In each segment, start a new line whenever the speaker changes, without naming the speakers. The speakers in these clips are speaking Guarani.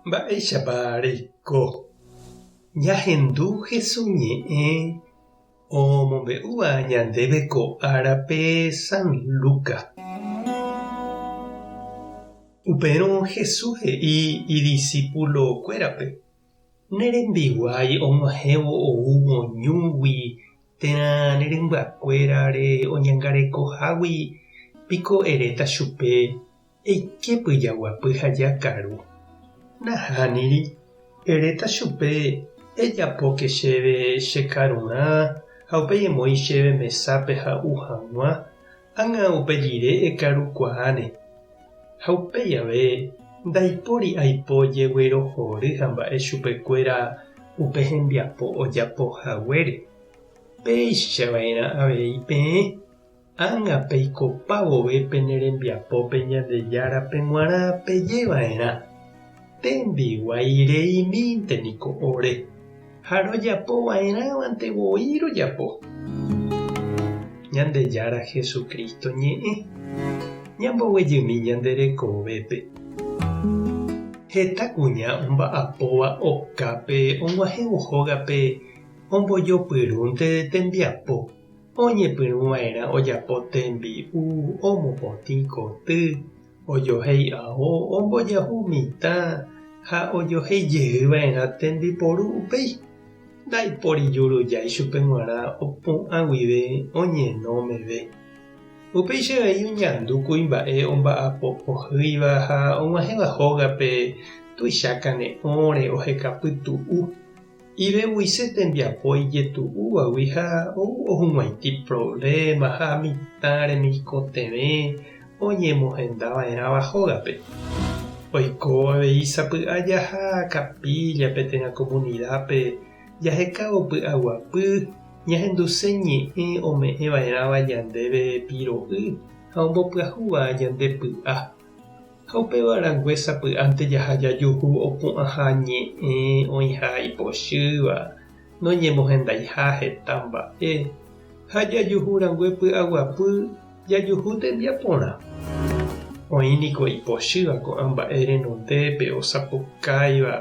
Mba'éichapa reiko? Ñahendu Jesús ñe'ẽ omombe'úva ñandéve ko árape San Lucas. Upérõ Jesús he'i idisípulo-kuérape, Ne rembiguái og̃uahẽvo oúvo ñúgui térã ne rymbakuérare oñangarekohágui piko eréta chupe Eike pyjaguapy ha jakaru. Nahániri, eréta chupe, Ejapóke chéve che karurã ha upéi emoĩ chéve mesápe ha'u hag̃ua, ág̃a upe rire ekarukuaáne. Ha upéi ave, ndaipóri aipo jeguerohory ha mba'e chupekuéra upe hembiapo ojapo haguére. Péicha va'erã avei peẽ. Ág̃a peikopa vove pene rembiapópe Ñandejárape g̃uarã peje va'erã, Tembiguái reimínte niko ore, ha rojapo va'erãvante voi rojapo. Ñandejára Jesucristo ñe'ẽ, ñamboguejymi ñande rekovépe. Heta kuña omba'apóva okápe og̃uahẽvo hógape ombojopyrúnte tembiapo. Oñepyrũva'erã ojapo tembi'u, omopotĩ koty, ojohéi ao, ombojahu mitã ha ojohéi jeyva'erã tembiporu upéi. Ndaipóri jurujái chupe g̃uarã opu'ã guive oñeno meve. Upéicha avei oñandu kuimba'e omba'apo pohýiva ha og̃uahẽva hógape tuicha kane'õre oheka pytu'u. Ivevuise tembiapo ijetu'úvagui ha ou ohug̃uaitĩ provléma ha mitã remikotevẽ oñemohendava'erãva hógape. Oiko avei sapy'a jaha kapíllape térã komunidápe jahekávo py'aguapy, ñahenduse ñe'ẽ ome'ẽva'erãva ñandéve piro'y ha ombopyahúva ñande py'a. Ha upéva rangue sapy'ánte jaha jajuhu opu'ãha ñe'ẽ oĩha ipochýva, noñemohendaiha heta mba'e, ha jajuhu rangue py'aguapy jajuhu tembiaporã. Oĩ niko ipochýva ko'ã mba'e renondépe osapukáiva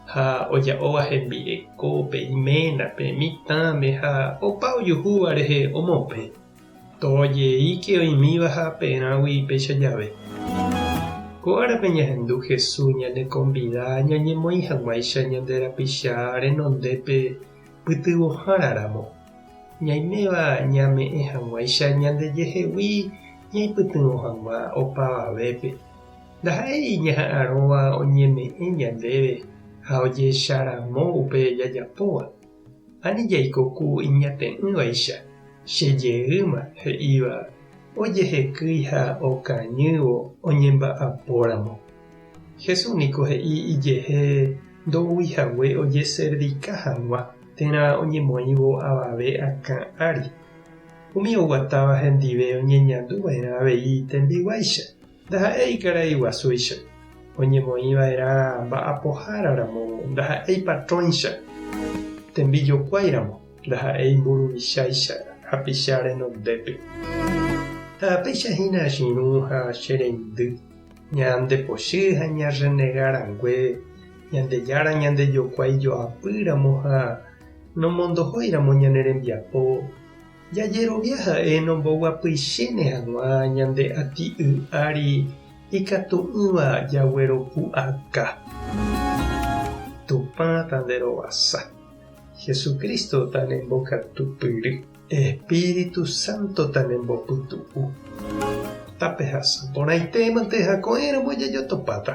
ha oja'óva hembirekópe, iménape, mitãme ha opa ojuhúva rehe omopẽ. Tojeíke oĩmíva ha aperãgui péicha jave. Ko árape ñahendu Jesús ñanekonvida ñañemoĩ hag̃uáicha ñande rapicha renondépe pytyvõhára ramo, ñaiméva ñame'ẽ hag̃uáicha ñandejehegui ñaipytyvõ hag̃ua opavavépe. Ndaha'éi ñaha'arõva oñeme'ẽ ñandéve ha ojecharamo upe jajapóva. Ani jaiko ku iñate'ỹvaicha, che jeýma, he'íva, ojehekýi ha okañývo oñemba'apóramo. Jesús niko he'i ijehe ndoúi hague ojeservika hag̃ua térã oñemoĩvo avave akã ári. Umi oguatáva hendive oñeñandu va'erã avei tembiguáicha, ndaha'éi karai guasúicha. Oñemoĩ va'erã mba'apohára ramo ndaha'éi patróncha, tembijokuái ramo ndaha'éi mburuvicháicha hapicha renondépe. Ha péicha hína che irũ ha che reindy, ñandepochy ha ñarrenega rangue Ñandejára ñandejokuái joapy ramo ha nomondohói ramo ñane rembiapo, Jajerovia ha'e nomboguapyichéne hag̃ua ñande ati'y ári ikatu'ỹva jagueropu'aka. Tupã tanderovasa. Jesucristo tanembokatupyry. Espíritu Santo tanembopytu'u. Tapehasa porãitémante ha ko'ẽramo jajotopáta.